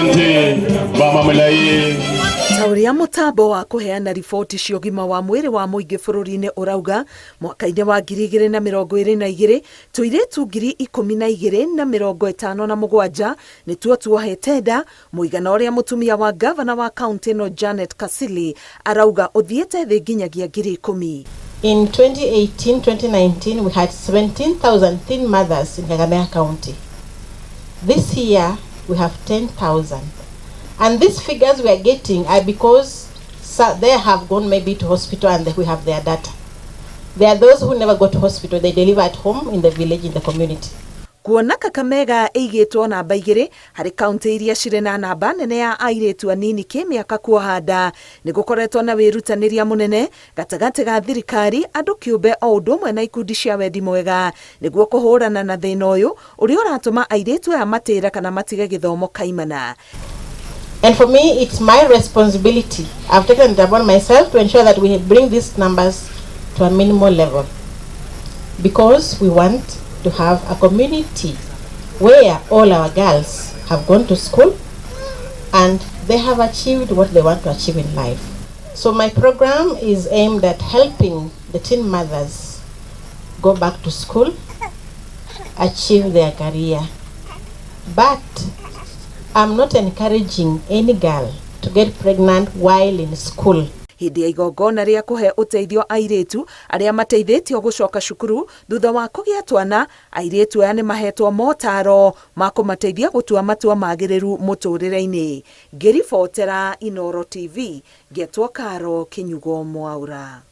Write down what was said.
Asante mama Mulai. Ta ũrĩa mũtambo wa kũheana riboti cia ũgima wa mwĩrĩ wa mũingĩ bũrũri-inĩ ũrauga, mwaka-inĩ wa 2022, tũirĩtu 12,057 nĩtuo tuohete nda, mũigana ũrĩa mũtumia wa ngavana wa kaũntĩ ĩno Janet Kasili arauga ũthiĩte thĩ nginyagia 10,000. In 2018-2019, we had 17,000 teen mothers in Kakamega County. This year, we have 10,000. And these figures we are getting are because they have gone maybe to hospital and we have their data. There are those who never go to hospital, they deliver at home, in the village, in the community. Kuona Kakamega ĩigĩtwo namba 2 harĩ kaũntĩ iria cirĩ na namba nene ya airĩtu anini kĩmĩaka kuoha nda, nĩ gũkoretwo na wĩrutanĩria mũnene gatagatĩ ga thirikari, andũ kĩũmbe o ũndũ ũmwe na ikundi cia wendi mwega nĩguo kũhũrana na thĩna ũyũ ũrĩa ũratũma airĩtu aya matĩra kana matige gĩthomo kaimana. And for me, it's my responsibility. I've taken it upon myself to ensure that we bring these numbers to a minimal level, because we want to have a community where all our girls have gone to school and they have achieved what they want to achieve in life. So my program is aimed at helping the teen mothers go back to school, achieve their career. But I'm not encouraging any girl to get pregnant while in school. Hĩndĩ ya igongona rĩa kũhe ũteithio airĩtu arĩa mateithĩtio gũcoka cukuru thutha wa kũgĩa twana, airĩtu aya nĩ mahetwo motaro ma kũmateithia gũtua matua magĩrĩru mũtũrĩre-inĩ. Ngĩribotera Inooro TV, ngetwo Karo Kinyugo Mwaura.